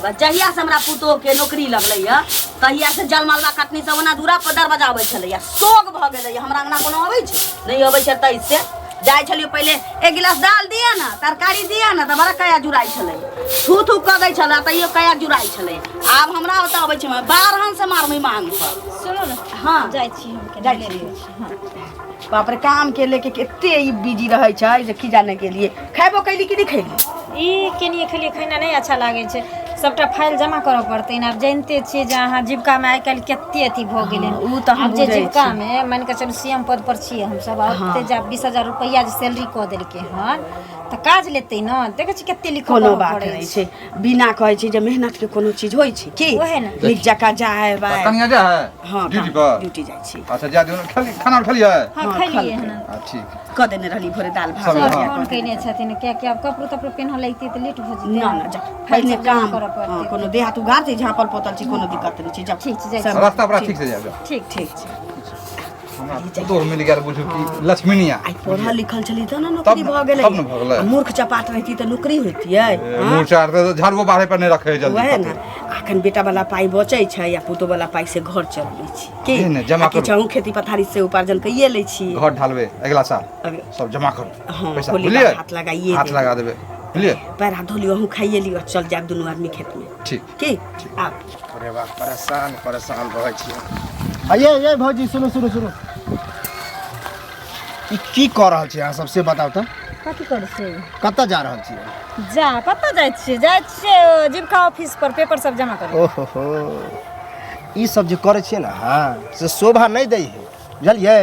जहिया से हमरा पुतोह के नौकरी लगलैया तहिया से जलमलवा कटनी सब ओना दूरा पर दरवाजा अबै छलैया। सोग भऽ गेलैया। हमरा अंगना कोनो अबै छै नहि अबै छै तै से जाइ छलियै पहिले एक गिलास दाल दिअ ने, तरकारी दिअ ने, तऽ बड़ा कया जुड़ाइ छलै, थू थू कऽ दै छलै, तैयो कया जुड़ाइ छलै। आब हमरा ओतऽ अबै छै बारहन से मारबै मांग पर। सुनू ने। हँ। जाइ छी हम कनि जाइ लेट छी। होइ छै। हँ। बाप रे, काम के लेके कते ई बिजी रहै छै जे की जाने के लिए। खैबो कैली कि नहि खैली? ई केनिए खेलिए, खाना नहि अच्छा लागै छै। सबटा फाइल जमा करऽ पड़तै ने। आब जानिते छियै जे अहाँ जीविकामे आइ काल्हि कते अथी भऽ गेलै। हँ, उ तऽ हम आब जे बुझै छी। जीविकामे मानि कऽ चलू सी एम पद पर छियै हमसब, आ हँ। ओते जे 20,000 रुपैआ जे सैलरी कऽ देलकै हन तऽ काज लेतै ने। देखै छियै कते लिखऽ कोनो पढ़ऽ बात पड़ै नहि छै। छै। बिना कहै छै जे मेहनत के कोनो चीज होइ छै की? ओहे ने। नीक जकाँ जाय बाय। कनिया जा है? हँ। ड्यूटी पर? ड्यूटी जाइ छी। अच्छा, जा दियौ। खेली खाना आर खेलियै? हँ। हँ, खेलियै खलकै। हन। ठीक। कऽ देने रहली भोरे दालि भात। सब सर हँ। फोन केने छथिन, कियाकि आब कपड़ो तपड़ो पेन्हऽ लगितै तऽ लेट भऽ जेतै। ना ना, जा फाइल पहिने सब जमा काम करऽ हँ, पड़तै। कोनो देह हाथ उघार छै, झाँपल पोतल छै, कोनो दिक्कत नहि छै। जा। ठीक छै, जाइ सब छी। रास्ता पर ठीक से जायब। ठीक। ठीक छै। हमरा पुतोह मिल गेल बुझू कि लक्ष्मीनिया। आइ पढ़ल लिखल छली तऽ ने नौकरी तब भऽ गेलै। तब ने भऽ गेलै। आ मूर्ख चपाट रहिती तऽ नौकरी होइतियै? हँ? मूर्छा आर तऽ झाड़ुओ बाहरे पर नहि रखे जल्दी। वएह ने, अखन बेटा वाला पाइ बचै छै आ पुतोह वाला पाइ से घर चलबै छी की? नहि, नहि, जमा आ किछु करू। अहूँ खेती पथारी से उपार्जन कैये लै छी। घर ढालबै अगिला साल। सब जमा करू हँ, पैसा। होली बुझलियै? हाथ लगाइए हाथ देबै। लगा देबै, बुझलियै? पैर हाथ धो लियौ, अहूँ खाइए लियौ, चल जायब दुनू आदमी खेत में। ठीक। की आब? अरे बाप, परेशान परेशान रहै छियै। ये ये भौजी, सुनू सुनू सुनू, ई की कऽ रहल छी अहाँ सब से बताउ तऽ। कथी करै छियै? कतऽ जा रहल छियै? जा कतऽ जाइ छियै? जाइ छियै ओ जीविका ऑफिस पर पेपर सब जमा करै। ओहो हो, ई सब जे करै छियै ने अहाँ से शोभा नहि दै है, बुझलियै?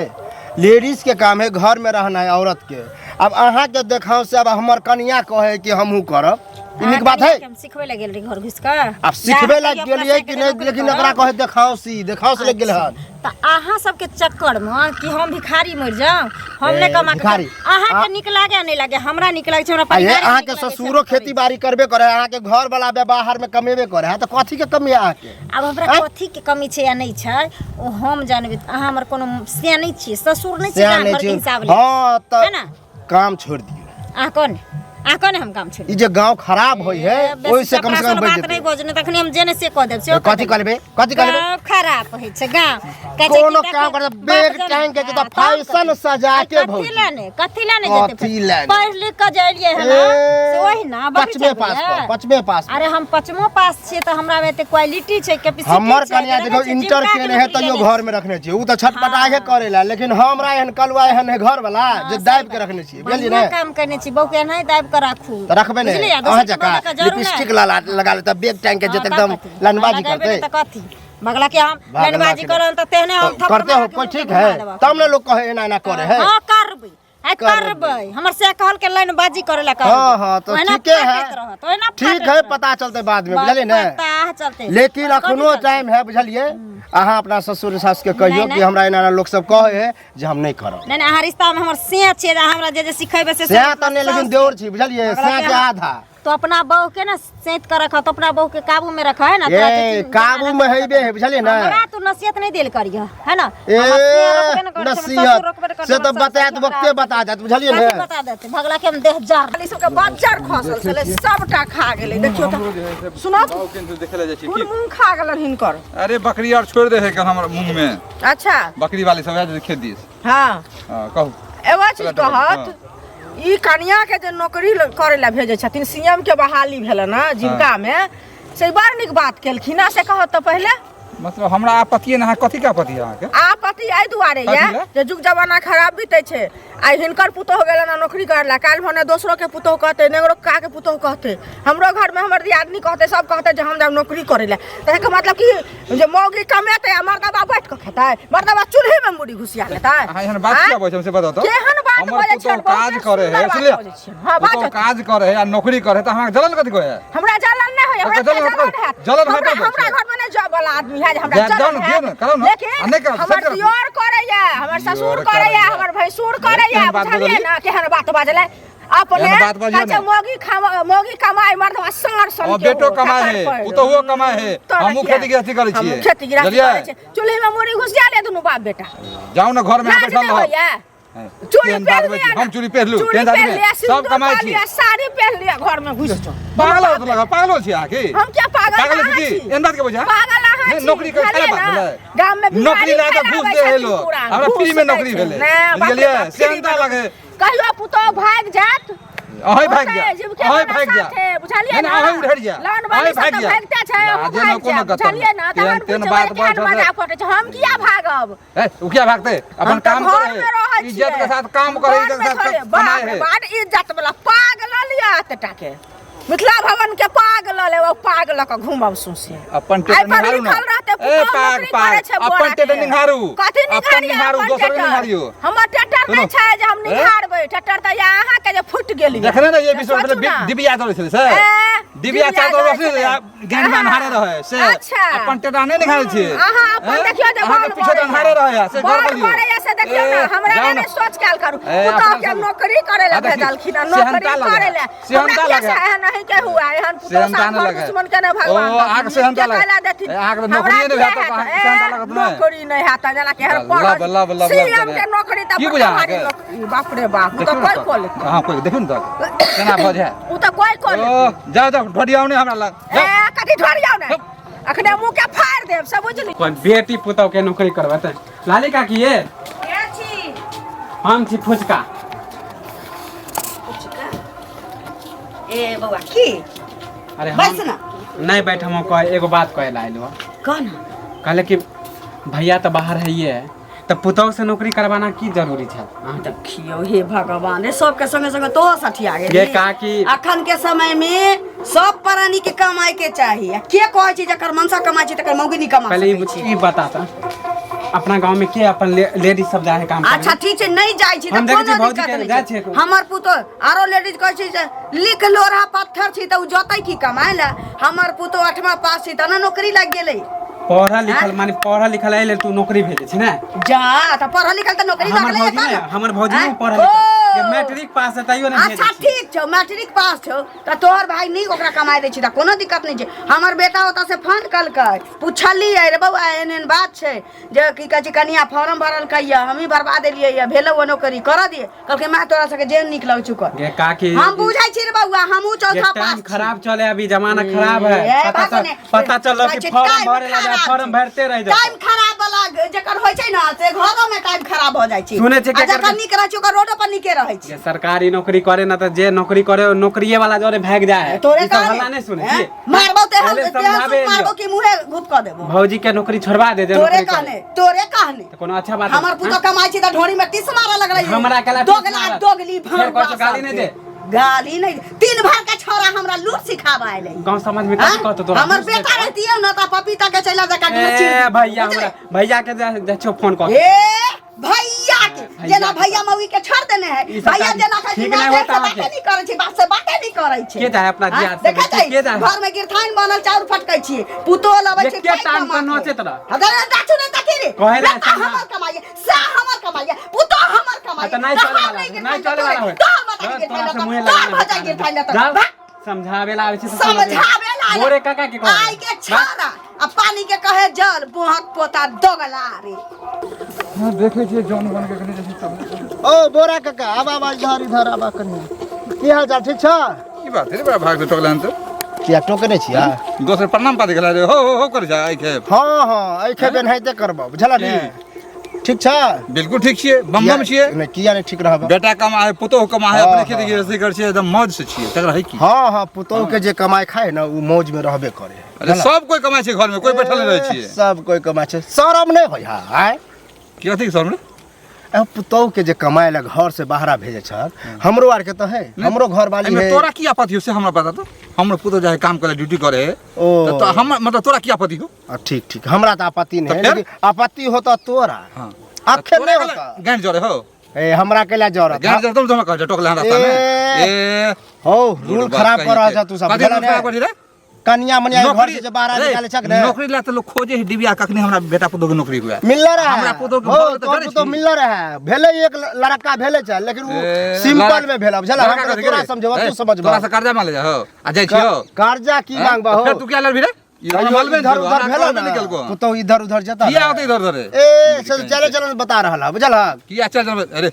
लेडीज के काम है घर में रहना है, औरत के। अब अहाँ के देखाव से अब हमर कनिया कहे कि हमहूँ करब, ई नीक बात है? हम सिखबै लए गेल रही घर घुसि कऽ। आब सिखबे लए गेलियै कि नहि, लेकिन एकरा कहे देखाव सी देखाव से लग गेल हन। तऽ अहाँ सबके चक्कर मे कि हम भिखारी मरि जाउ? हम नहि ए, कमा के भिखारी। अहाँके नीक लागे नहि लागे, हमरा नीक लागे छै, हमरा आ ये परिवार के अहाँके नीक लागै छै, ससुरो हम करै खेती बाड़ी करबे करे है, अहाँके घर वाला बाहर में कमेबे करे है, तऽ कथी के कमी है अहाँके? छी। आब हमरा आँय? कथी के कमी छै या नहि छै ओ हम जानबै। अहाँ हमर कोनो से नहि छियै, ससुर नहि छियै सएह जे अहाँ नहि घरके छै। हिसाब लेब। हँ तऽ है ने? काम छोड़ि दियौ। अहाँ कोन, अहाँ कोन हम काम छोड़ि ई जे गांव खराब होय है बेसी ओहि से कम से चपरासन कम बचि बात नहि जेतै। बजू, नहि तखनी हम जे नहि से कऽ देब सेहो कऽ कथी देब। करबै? कथी करबै? गाँव खराब होइ छै गाँव कहै छै कोनो कि काम देखो, करबै, बाप बैग जन- टांगि के जेतै, हँ, तब फैशन कथी? सजा आ के कथी भौजी। लए ने, कथी लए ने जेतै? कथी लए ने? पढ़ि लिख कऽ जे एलियै हन से ओहि ना बकरी पचमे चरबै पास लए। पर, पचमे पास पर। अरे हम पचमो पास छियै तऽ हमरा मे एते क्वालिटी छै, कैपेसिटी हमर छै। कनिया देखै देखो छियै, इंटर जीविका के केने है नौकरी तैयो लेने घर में रखने छियै। उ तऽ छटपटाहे करे ला, लेकिन हमरा एहन कलुआ एहन है घर वाला जे दाबि के रखने छियै, बुझलियै बढ़िआँ ने? काम केने छी, बहू के एनाहि दाबि कऽ राखू। तऽ रखबै ने। बुझलियै? अहाँ दोसर के जकाँ बदल कऽ जरूर नहि। लिपस्टिक लगा लगा लेतै, बैग टांगि के हाँ, जेतै तब एकदम कथी? लाइनबाजी लगेबै करतै। नहि तऽ कथी बगला के हम भागला लाइनबाजी के करब तऽ तेहने हम तऽ थप्पड़ करते हो मारि के कोई मुँह ठीक घुमा है देब। तब ने लोग कहे एना एना करे है। हाँ करबै आइ करबै। करबै, हमर से कहल के लाइनबाजी करे ला करबै। हाँ हाँ तऽ ओहिना ठीके है। फाटैत रहत, ओहिना ठीक फाटैत है। रहत। पता चलते बाद में, बुझलियै ने? पता चलते। लेकिन कथी अखनो चलतै? टाइम है, बुझलियै? अहाँ अपना ससुर सास के कहियौ नहि, कि नहि। हमरा एना एना लोक सब कहै है जे हम नहि करब। नहि नहि, अहाँ रिश्ता में हमर से छियै जे हमरा जे जे सिखेबै से सएह तऽ नहि, लेकिन देवर छी, बुझलियै? सएह के आधा। तो अपना बहू के ना सैंत के रख, तो अपना बहू के काबू में रख, है ना? तोरा जे ए चीज काबू में हेबे है, बुझलियै ने? हमरा तू नसीहत नहीं देल करिय, है ना? ए हमर से रोकबे न करै छै, हमर ससुर नसीहत रोकबे न करै से छै, तऽ हमर बतायत सास वक्ते बता जायत, बुझलियै ने? कथी बता देते? भगला के हम देह जार ई सबके बज्जर खसल छलै, सबटा खा गेलै। देखियौ तऽ, सुनत देखे ले जाइ छी कोन की मूँग खा गेलन हिनकर। अरे बकरी आर छोड़ि दे है कल हमर मूंग में। अच्छा। बकरी वाली सब है खेत दिस। हाँ। हाँ, कहू। एगो चीज चला टपक, कहत, ई कनिया के जे नौकरी करे ला भेजै छथिन, सीएम के बहाली भेलन हँ जीविका में, से बड़ नीक बात केलखिन हँ, से कहत तऽ पहिले। मतलब हमरा आपत्ति ने, अहाँ कथी के आपत्ति है अहाँके? आपत्ति एहि दुआरे कथी यऽ लए? जे जुग जमाना खराब बीतै छै। आइ हिनकर पुतोहु गेलन हँ नौकरी करे ला, काल्हि भने दोसरो के पुतोहु कहतै, नेंगरो कका के पुतोहु कहतै, हमरो घरमे हमर दियादनी कहतै, सब कहतै जे हम जायब नौकरी करे ला। तऽ एहिके मतलब कि जे मौगी कमेतै आ मर्दबा बैठ कऽ खेतै, मर्दबा चूल्हीमे मुड़ी घुसिया लेतै? अहाँ एहन बात आँय? किया बजै छी से बताउ तऽ। केहन बात हमर बजै छियै? पुतोहु काज बहुते करे है, सुन्दर बात सुनलियै? बजै छियै। हँ, पुतोहु बाजू। काज करे है आ नौकरी करे है तऽ अहाँके जलन कथी कहै है? हमरा जलन नहि होइए, हमरा तऽ जलन जलन होयत, हैत। जलन हमरा होयत। हमरा घरमे नहि जॉब वाला आदमी है जे हमरा जाउ जलन ने, दियौ हैत। ने, कराउ ने। लेकिन आ नहि करब, हमर सब करब। दियोर करैया, हमर ससुर दियोर करैया, करैया। हमर भैंसुर करैया, केहन बात बुझलियै बजलियै? ने? केहन बात बजलै अपने? एहन बात बजियौ कहै छै ने। मौगी खामा, मौगी कमाय मर्दवा साँढ़ सन और के बेटो हो, कमाए कपार है, पर। पुतोहुओ कमाए है, तोरा हमहूँ किया? खेती गृहस्थी करै हमहूँ छियै। खेती गृहस्थी बुझलियै? करै छियै। चूल्हीमे मुड़ी घुसिया ले दुनू बाप बेटा। जाउ ने, घरमे लाज बैठल नहि रहब। होइया? चूड़ी केहन बात पहन बजै लिया छी? हम चूड़ी पहिरलू चूड़ी केहन पहन आदमी लिया सब सिंदूर कमाइ पा छी लिया साड़ी पहन लिया घर में घुस जाओ पागल हो लगा पागल छी अहाँ की हम क्या पागल पागल अहाँ छी छी? एहन बात के बुझा पागल अहाँ नहि, छी, नौकरी के बुझलियै खराब बात ना? भेलै गाम में बीमारी नौकरी ला तऽ फैलाबै घूस दे है छथिन लोग पूरा, हमरा घूस फ्री में दै नौकरी छै। भेलै नहि, बाप रे बुझलियै बाप, फ्री सेहनता में। लगे कहियो पुतोह भागि जायत अहीं भागि ओतै जा जीविके अहीं वाला भागि जा साथे, बुझलियै नहि, ना? नहि, अहीं उधरि जा लोन वाली अहीं सब भागि तऽ जा भागिते छै, अहूँ लाजे न भागि कोनो जायब, गतर बुझलियै ना? तेहन तहन तेहन बुझबै बात केहन बाजै मजा कटै छै। हम किया भागब ए उ किया भागतै अपन हम तऽ काम घर करे में रहै इज्जत के छियै। साथ काम करे घर इज्जत के में साथ थोड़े, बाप कमाए रे है बड इज्जत वाला पाग लऽ लिअ एतेटा के मिथिला भवन के पाग लऽ लेब पाग लऽ कऽ घूमब सौंसे अपन आइ टेट पर निहारू ना लिखल रहतै ए पुतोहु पाग नौकरी करै पाग छै अपन बोरा टेट के। निहारू कथी अपन निहारियै निहारू अपन दोसर के टेटर? निहारियो हमर टेटर सुनू। नहि छै जे हम ए? निहारबै टेटर तऽ या अहाँके जे फुटि गेल यऽ। देखने रहियै तऽ बीस वर्ष सोचू पहिले ना। डिबिया जरै छलै से ए, डिबिया चार जरै रोशनी छलै। गेंद में अन्हारे रहै से अच्छा। अपन टेटा नहि निहारै छियै अहाँ अपन ए? देखियौ जे अहाँके बाल पीछे तऽ अन्हारे रहै से घर बाल बोलियौ बड़ैया से देखियौ ना ए, हमरा जाउ नहि ना। सोच कयल करू ए, पुतोह अपना के सब- नौकरी करे ला आ देखियौ, भेजलखिन आ नौकरी सेहनता लगे करे ला सेहनता हमरा लगे। किया एहन नहीं के हुआ एहन पुतोह सेहनता साथ नहि घर लगे। दुश्मन के ने ओ, भगवान अहाँके सेहनता के लगे। कैला देथिन ए, अहाँके तऽ हमरा नौकरिए नहि किया भेटत, हैत? अहाँके सेहनता ए, लागत नहि। नौकरी नहि हैत जेना कि एहन लब, पढ़ल लब, लब, सीएम लब, के नौकरी तऽ की बड़का बुझा भारी अहाँके? नौकरी बाप रे बाप उ तऽ देखियौ कोइ ने कऽ लेतै अहाँ कोइ देखियौ ने तऽ केना भऽ जाय उ तऽ कोइ कऽ लेतै ओ जाउ जाउ ढोडियाउ नहि हमरा लग ए जाउ कथी ढोरियाउ ने अखने मुँह के फाड़ि देब सब बुझली कोन बेटी पुतौह के नौकरी करबेतै लाली काकी ये के छी हम छी फुचका ए बौआ की अरे हम बैस ना नहीं बैठ हम कह एगो बात कहे ला आइलो कह ना कहले कि भैया तऽ बाहर है है तऽ पुतौह से नौकरी करवाना की जरूरी छै अहाँके देखियौ हे भगवान रे सबके संगे संगे तो सठिया गेल ये काकी अखन के समय में सब प्राणी के कमाए के चाही आ के कहै छै जकर मनसा कमाइ छै तकर मौगी नहीं कमा पहले सकै छै ई बता तऽ अपना गांव में के अपन लेडीज सब जाए है काम करे अच्छा ठीक छै नहीं जाइ छी तऽ हम देखै कोनो छियै भौजी दिक्कत के नहीं जाइ छै छियै। हमर पुतोह आरो लेडीज कहै छै जे लिख लोढ़ा पत्थर छी तऽ उ जतै की कमाए ला हमर पुतोह आठमा पास छी तऽ ने नौकरी लागि गेलै पढ़ल लिखल माने पढ़ल लिखल एहि लेल तू नौकरी भेजै छै ने जा तऽ पढ़ल लिखल तऽ नौकरी हमर लगलै भौजी तब ने ने हमर भौजी आँय? ने पढ़ल लिखल जे ओ! मैट्रिक पास है तैयो ने अच्छा ठीक छौ मैट्रिक पास छौ तऽ तोहर भाय नीक ओकरा कमाइ दै छै तऽ कोनो दिक्कत नहि छै हमर बेटा ओतऽ से फोन कलकै पुछलियै रे बौआ एहन एहन बात छै जे की कहै छै कनिया फॉर्म भरलकै यऽ हमही भरबा देलियै यऽ भेलौ हँ नौकरी करऽ दियै कहलकै माय तोरा सबके जे नीक लगै छौ कर गे काकी हम बुझै छी रे बौआ हमहूँ ये चौथा टाइम पास छी। खराब चले अभी जमाना खराब है ए, पता बात चल ने। पता चल कि कहै छै, फॉर्म टाइम भरे ला जाए खराब फॉर्म छै। भरते रह जाए टाइम खराब वाला जकर होइ छै ने से घरो में टाइम खराब भऽ जाइ छै सुनै छियै आ केकर- जकर नीक रहै छै ओकर रोडो पर नीके रहै छै जे सरकारी नौकरी करे ना तो जे नौकरी करे नौकरिये वाला जोरे भाग जाए है तोरे ई सब हल्ला नहीं सुने हैं? छी मारबो तेहन पहले तेहन समझाबे सुख मारबो लियो। कि मुहे घुप कऽ देबो भौजी के नौकरी छोड़वा दे जे तोरे नौकरी करे। कहने तोरे कहने तो कोनो अच्छा बात हमर पुतो कमाइ छै तऽ ढोरी में टीस मारऽ लगलै हमरा केला टीस दोगला मारत? दोगली फेर भरुआ कहै छौ गाली नहि दे। गाली नहीं तीन भर के छोरा हमरा लूट सिखाबा आइले गांव समाज में कथी कहतो तोरा हमर बेटा रहतियै न तऽ पपीता के चला जका ए भैया हमरा भैया के जा जा छो फोन कर ए भैया के भैया जेना के। भैया मौगी के छोड़ देने है ई सब भैया काम जेना कहै छै ठीक ना नहीं देर होता से अहाँके। बाते नहीं करै छै बात से बाते नहीं करै छै के जाए अपना आँय, दियाद से देखै बेटी, छै के जाए? घर में गिरथाइन बनल चाउर फटकै छी पुतो लबै छै एके पाइ टांग पर कमा के। नोचैत रह। हाँ, अरे दाचू नहीं तकी रे कहै ला बेटा समझा। हमर कमाइए सा हमर कमाइए पुतो हमर कमाइए तऽ नहीं तऽ चले हम वाला नहीं है, नहीं गिरथाइन चले वाला है। तोहर माता के तोरा गिरथाइन से मुँहे तोहर लगाना भजा गिरथाइन जाओ, तऽ भाग। समझावे ला आबै छै तऽ समझावे ला आयल। बोरे काका के कहबै। आइ के छाड़ा आ पानी के कहे जल बोहक पोता दोगला रे हाँ, देखै छियै जौन बन के कनि जाइ छै तब। ओ बोरा काका आबा आबा इधर इधर आबा कनि की हाल चाल ठीक छ की बात है रे बड़ा भाग से टोकला हन तऽ किया टोकने छियै दोसर प्रणाम पाती गेला रे हो हो हो कर जा आइ खेब हँ हँ एहि खेप एनाहिते करबह बुझल ने ठीक छ बिल्कुल ठीक छियै बम बम छियै नहि किया नहि ठीक रहब बेटा कमा है पुतोह कमा है हाँ, अपने खेती हाँ। गृहस्थी कर छियै एकदम मौज से छियै तकर है की हँ हँ पुतोह के जे कमाइ खाय ने ओ मौज में रहबे करे अरे सब कोई कमाइ छै घर में कोई बैठल नहि रहै छियै सब कोई कमाइ छै शरम नहि होइ है आँय की अथी शरम रे ए, पुतोह के जे कमाइ ला घर से बाहरा भेजे छ हमरो आर के तऽ है हमरो घर वाली एहिमे है तोरा की आपत्ति हो से हमरा बता तो हमरो पुतोह जाए काम करे ड्यूटी करे ओ। तो हम मतलब तोरा की आपत्ति हो आ, ठीक ठीक हमरा तऽ आपत्ति नहीं तऽ है फेर? लेकिन आपत्ति होता तोरा हाँ। अखन तोरा नहीं केला होता गांड जरे हो ए हमरा केला जरूरत गांड जरे तुम हमरा कह टोकले हन रास्ता में ए। ए हो रूल खराब कर रहा छ तू सब कथी बुझल रूल ने? खराब करी रे कनिया मनिया घर से जे बाहर रे, निकाले छक ने नौकरी ला तऽ लोग खोजे है डिबिया कखनी हमरा बेटा पुतोह के नौकरी हुआ मिलल रहा हमरा पुतोह के हो भऽ गेल तऽ तोहर जरै पुतोह छी। मिलल रहा भेलै एक लड़का भेलै छै लेकिन उ ए, सिंपल लड़का- में भेल बुझल लड़का हमरा कथी तोरा करे? समझबा ए, तू समझबा तोरा से कर्जा मांगे जा हो आ जाइ छियो कर्जा की मांगबा हो फिर तू क्या लड़बी रे ई कहियो मालूम इधर उधर भेल निकल ना को पुतोह इधर उधर जता किया ना। होते इधर उधर ए चल चले चल बता रहल है बुझल किया चल चल अरे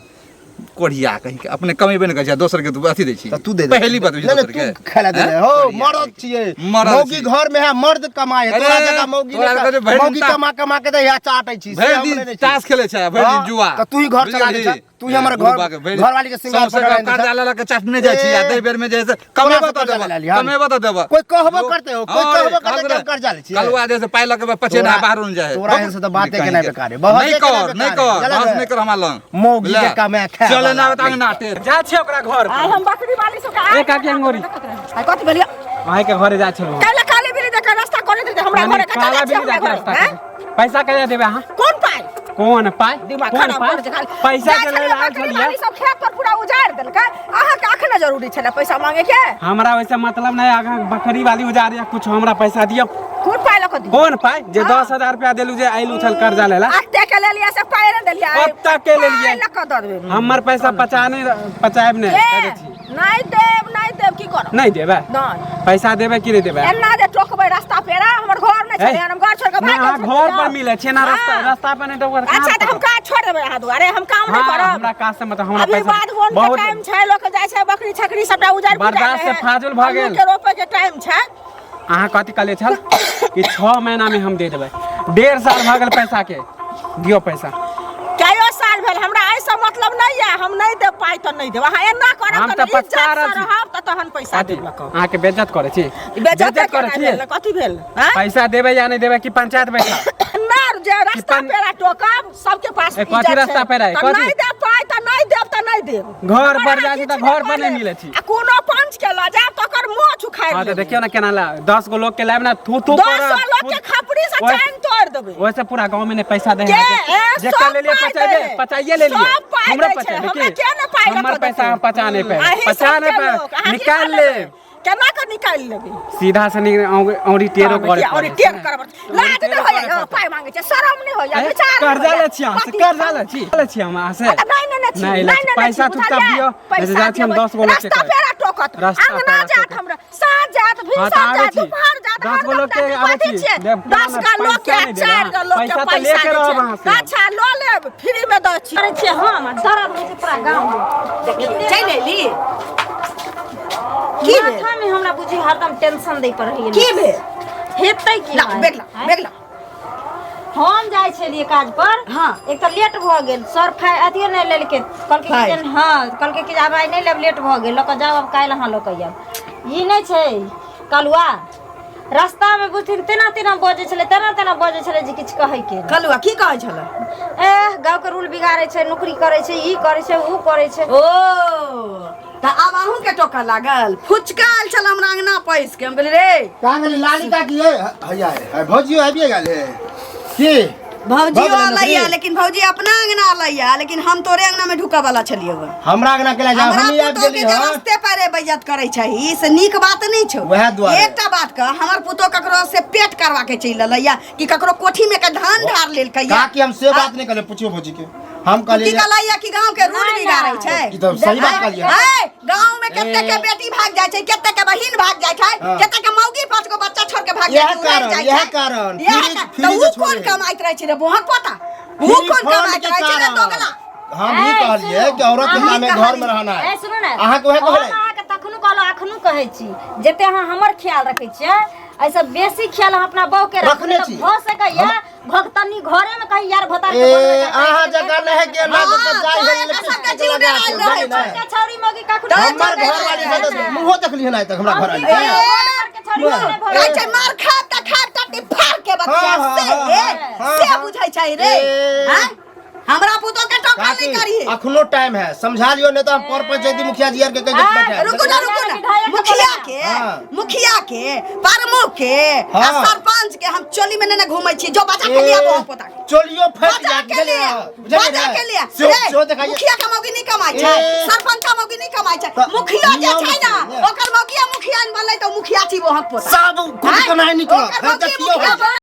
कोढ़िया कहीं के अपने कमेबे नहि करै छै दोसर के तू अथी दै छी तऽ तू दे दे। पहली बात नहीं, नहीं, तू खेला दे दे। हो मर्द छियै मरद मौगी छियै। घर में है मर्द कमाए है अरे, तोरा जगह मौगी तोरा नहीं जगह भरि दिन मौगी कमा कमा के दे है चाटै छी से भरि हम दिन नहि दै छी। ताश खेलै छै भरि दिन हाँ, जुआ तऽ तू ही घर चला दै बुझलिही? छ तू ही हमर बुढ़बा के भरि- घर घरवाली के सिंगार सौंसे पटार कर्जा लऽ लऽ के चटने जाइ छी आ ए, दै बेर में जे है से कोना कमेबो से तऽ कर्जा देबऽ लऽ लिहन? कमेबो तऽ देबऽ कोई कहबो करते हो कोई कहबो करते कि हम कर्जा लै छियै कलुआ जे से पाइ लऽ के पचेना बाहर न जाए तोरा एहन से तऽ बाते केनाइ बेकार है। बहसे नहीं केनाइ कर नहीं बेकार है। कर चला बहस गए। नहीं कर हमरा लग मौगी के कमाए खाए चले वाला ना बता नहीं। नाटे जा छियै ओकरा घर आइ हम बकरी वाली सबके ए काकी अंगोरी आइ कथी भेलियै अहीं के घरे जा छलहुँ काल्हि काली बिल्ली देख रास्ता करे देते हमरा माने घरे कतऽ काला जाइ छियै बिल्ली हमरा जाके घरे रास्ता हैं? काटे। पैसा कहिया देबै अहाँ कोन पाइ कोन पाइ दिमाग कोन खराब पाइ कर छै खाली। पैसा जाइ के छलियै लेल आयल बकरी छलियै वाली सब खेत पर पूरा उजाड़ि देलकै अहाँके अखने जरूरी छलै पैसा मांगे के हमरा वैसे मतलब नहीं आगा बकरी वाली उजार या कुछ हमरा पैसा दियौ कोन पाइ लऽ कऽ दियौ कोन पाइ जे 10,000 रुपया देलू जे आयल उछल कर्जा लेला अते के लेलियै से पाइ नहि देलियै ओत्ता के लेलियै? पाइ लऽ कऽ दऽ देबै हमर पैसा पचा नहीं पचायब नहीं ए, कह दै छी। नहि देब नहि देब की करब नहीं देबै नहि पैसा देबै कि नहीं देबै एना जे टोकबै रास्ता पेरा हमर घर नहि छलै हम घर छोड़ के ना भागि अहाँ गेल घर छलियै। पर मिलै छै ना रास्ता हाँ। रास्ता पर नहीं तऽ ओकर अच्छा तऽ हम काज छोड़ देबै अहाँ दुआरे हम काम नहि हाँ, करब हमरा काज से मतलब हमरा अभी पैसा बाध वन के बहुत टाइम छै लोक जाइ छै बकरी छकरी सबटा उजाड़ पुजाड़ बर्दाश्त से फाजुल भऽ गेल। आलू के रोपे के टाइम छै अहाँ कथी कहले छल कि 6 महीना में हम दे देबै 1.5 साल भऽ गेल पैसा के दियौ पैसा कयो साल भेल हमरा एहिसँ मतलब नहि यऽ हम नहि देब पाइ तऽ नहि देब अहाँ एना करब हम तऽ तऽ पछता इज्जतसँ रहल छी। रहब तऽ तहन पैसा कथी देब लऽ कऽ अहाँके बेज्जत करै छी बेज्जत करै केना छी भेल कथी भेल आँय? पैसा देबै या नहि देबै कि पंचायत बैठा ना जे रास्ता पन- पेरा टोकब सबके पास ए, कथी इज्जत छै। रास्ता पेरा है? तऽ कथी? नहि देब पाइ तऽ नहि देब तऽ नहि देब घर पर हमरा जाइ छी तऽ किछु घर पर नहि लेब। मिलै छी। आ कोनो पंच के लऽ जायब तऽ ओकर मोछ उखाड़ि हाँ तऽ लेब देखियौ ने केना ला 10 गो लोग के लायब ना थू थू 10 करत लोग के खपड़ी से ओहि- चाइन तोड़ देबै ओहिसे पूरा गांव में ने पैसा दे के? ए, जे सब कर लेलिए पाइ पचाइबे दै। पचाइए लेलिए सब पाइ हमरा दै छै। पचाइबे हमरा की के ने पाइ लऽ हमर कऽ पैसा देतै? हम पचा नहीं पाएब अहीं पचा सबके नहीं लोक, पाएब अहाँ की निकाल कऽ लेबै? लेब केना कऽ निकालि लेबै सीधा से औरी टेरो करे औरी टेर करब लाज नहि होइया पाइ मांगै छै शरम नहि होइया विचार नहि कर्जा होइया। लै छी अहाँ से पति- कर्जा लै छी लै छी हम अहाँ से अच्छा, नहि नहि नहि छी, नहि लै नहि छी। नहि पैसा छी, चुपचाप बुझलियै? दियौ नहि तऽ पैसा जाइ छी हम देबै। 10 गो लोग के रास्ता कहबै। पेरा टोकत रास्ता अंगना पेरा जात टोकत। हमरा साँझ जात हाँ, तऽ भिनसर आबै जात छी। दुपहर जात 10 गो लोग के हरदम आबै कथी छी। छियै देब, 10 केना गो लोग के पैसा नहि देब, 4 गो लोग के पैसा तऽ पैसा लेके दै रहब छै। अहाँ से। अच्छा लऽ लेब फ्री में दै छी करै छियै हम आ दर्द होइ छै पूरा गाँव मे चलि अयली की भेल? माथा में हमरा बुझी हरदम टेंशन दै पर रहैया की भेल हेतै की ला भाई? बेग ला आँय? बेग ला हम जाइ छलियै काज पर हाँ। एक तऽ लेट भऽ गेल सर फाइ अथियो नहि लेलकै कहलकै कि फाइ। जे हँ कहलकै कि जे आब आइ नहि लेब लेट भऽ गेल लऽ कऽ जाउ आब काल्हि अहाँ लऽ कऽ आयब ई नहि छै कलुआ रास्तामे बुझथिन तेना तेना बजै छलै तेना तेना बजै छलै जे किछु कहैके नहि। कलुआ की कहै छलै एह गाँवके रूल बिगाड़ै छै नौकरी करै छै ई करै छै ओ करै छै ओ तऽ आब अहूँ के टोकऽ लागल फुचका आयल छल हमरा अंगना पैस के हम कहलियै रे कहाँ गेली लाली काकी है हैया है भौजियो आबिए गेल है की भौजियो भऽ गेलै अलैया नौकरी? लेकिन भौजी अपना अंगना अलैया लेकिन हम तोरे अंगना में ढुकऽ वाला छलियै हन। हमरा अंगना केला जा हमरा हमही आबि पुतोह के गेली जे हँ रस्ते पर बेइज्जत करै छही से नीक बात नहि छौ वएह दुआरे। एकटा बात कह हमर पुतोह ककरो से पेट करवा के चलि एलैया कि ककरो कोठी में के धान ढार लेलकै काकी हम से बात नहीं कहले पूछियो भौजी के हम की कहलिए कहलैया कि गांव के रूल बिगाड़ै छै ई तऽ सही बात कहलियै है गांव में कते के बेटी भाग जाइ छै कते के बहिन भाग जाइ छै हाँ। कते के मौगी पांच गो बच्चा छोड़ के भाग इएह जाइ छै उड़ि कारण, जाइ इएह छै। कारण। इएह फ्री- कारण। फ्री तऽ जे उ कोन छोड़े। कमाइत रहै छै रे बोहक पोता उ फ्री कोन फंड कमाइत के रहै छै रे कारण। दोगला हम ई ए, कहलिए सुनू, कि औरत के अहाँ काम है घर में रहना ए है सुनू ने अहाँके वएह हम कहलै अहाँके तखनो कहलहुँ अखनो कहै छी जते अहाँ हमर ख्याल रखै छियै एहिसँ बेसी ख्याल अहाँ अपना बहू के रखबै रखने तऽ छी। भऽ सकैया भगतनी घरे में कहीं यार भतार के ए बनबै तऽ अहाँ जकाँ नहि के ना हाँ, तऽ जाइ तोरे है के सबके जीव डरायल रहै छै। के छौरी मौगी कखनो हमर घर वाली से तऽ मुँहो देखली हन आइ तक हमरा घर वाली ए, कहै कहै छै मार खा त खा टट्टी फाड़ के बच्चा हाँ, हाँ, से हाँ, ए, हाँ, से हाँ। बुझै छै रे ए। हैं? हमरा पुतोह के टोका काकी नहीं करी अखनो टाइम है समझा लियो नहीं तो हम पर पंचायती मुखिया जी आर के कह के बैठे रुकू ना रुकू ना विधायक के मुखिया बोलेगा। के हाँ। मुखिया के प्रमुख के आ हाँ। सरपंच के हम चोली में ने घूमै छी जो बचा के लिया वो पोता के। चोलियो फट बचा जात के लिया बचा के लिया सेहो रे, सेहो देखाइए मुखिया के मौगी नहीं कमाइ छै ए। सरपंच के मौगी नहीं कमाइ छै तऽ मुखिया जे नियम छै ना छै, ने। ओकर मौगिया मुखिया बनलै तऽ मुखिया छी वो हक पोता सब खुद हैं? कनाइ निकलत ओकर हाँ, मौगी देखियौ मुखिया हम।